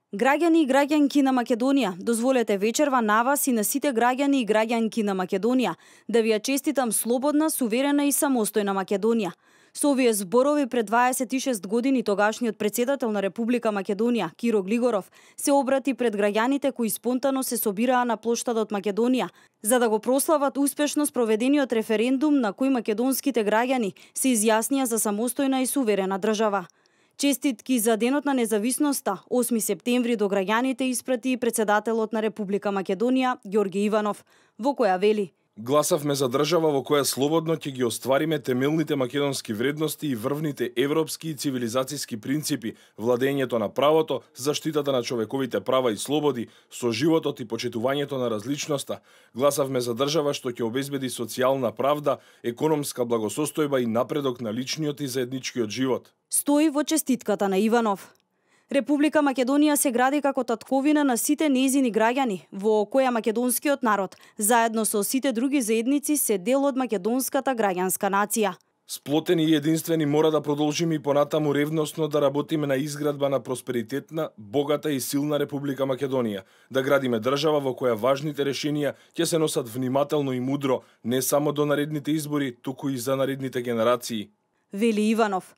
Граѓани и граѓанки на Македонија, дозволете вечерва на вас и на сите граѓани и граѓанки на Македонија да ви ја честитам слободна, суверена и самостојна Македонија. Со овие зборови пред 26 години тогашниот претседател на Република Македонија, Киро Глигоров, се обрати пред граѓаните кои спонтано се собираа на плоштадот Македонија, за да го прослават успешно спроведениот референдум на кој македонските граѓани се изјаснија за самостојна и суверена држава. Честитки за Денот на независноста, 8 септември, до граѓаните испрати и претседателот на Република Македонија, Ѓорѓе Иванов, во која вели: Гласавме за држава во која слободно ќе ги оствариме темелните македонски вредности и врвните европски и цивилизацијски принципи, владењето на правото, заштитата на човековите права и слободи, соживотот и почитувањето на различноста. Гласавме за држава што ќе обезбеди социјална правда, економска благосостојба и напредок на личниот и заедничкиот живот. Стои во честитката на Иванов. Република Македонија се гради како татковина на сите нејзини граѓани, во која македонскиот народ, заедно со сите други заедници, се дел од македонската граѓанска нација. Сплотени и единствени мора да продолжиме и понатаму ревносно да работиме на изградба на просперитетна, богата и силна Република Македонија, да градиме држава во која важните решенија ќе се носат внимателно и мудро, не само до наредните избори, туку и за наредните генерации. Вели Иванов.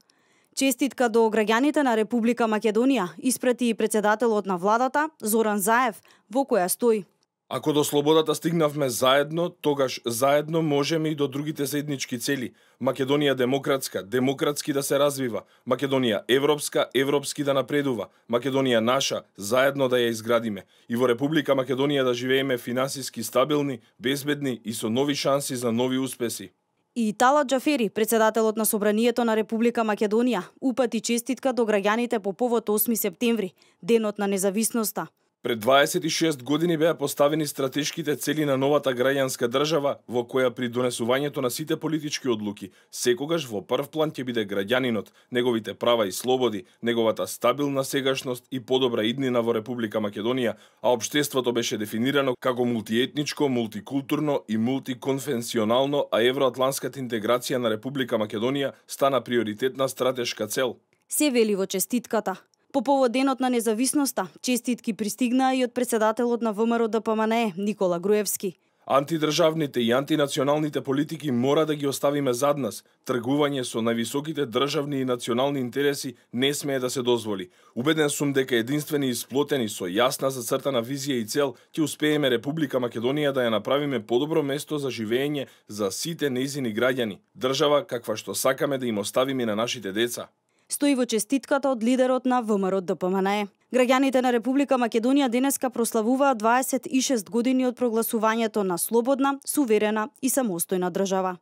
Честитка до граѓаните на Република Македонија испрати и претседателот на владата, Зоран Заев, во која стои: Ако до слободата стигнавме заедно, тогаш заедно можеме и до другите заеднички цели. Македонија демократска, демократски да се развива. Македонија европска, европски да напредува. Македонија наша, заедно да ја изградиме. И во Република Македонија да живееме финансиски стабилни, безбедни и со нови шанси за нови успеси. И Талат Џафери, претседателот на Собранието на Република Македонија, упати честитка до граѓаните по повод 8 септември, Денот на независноста. Пред 26 години беа поставени стратешките цели на новата граѓанска држава, во која при донесувањето на сите политички одлуки, секогаш во прв план ќе биде граѓанинот, неговите права и слободи, неговата стабилна сегашност и подобра иднина во Република Македонија, а општеството беше дефинирано како мултиетничко, мултикултурно и мултиконфесионално, а евроатланската интеграција на Република Македонија стана приоритетна стратешка цел. Се вели во честитката. По повод Денот на независноста, честитки пристигнаа и од претседателот на ВМРО ДПМНЕ, Никола Груевски. Антидржавните и антинационалните политики мора да ги оставиме зад нас. Тргување со највисоките државни и национални интереси не смее да се дозволи. Убеден сум дека единствени и сплотени со јасна зацртана визија и цел ќе успееме Република Македонија да ја направиме подобро место за живење за сите нејзини граѓани. Држава каква што сакаме да им оставиме на нашите деца. Стои во честитката од лидерот на ВМРО ДПМНЕ. Граѓаните на Република Македонија денеска прославуваат 26 години од прогласувањето на слободна, суверена и самостојна држава.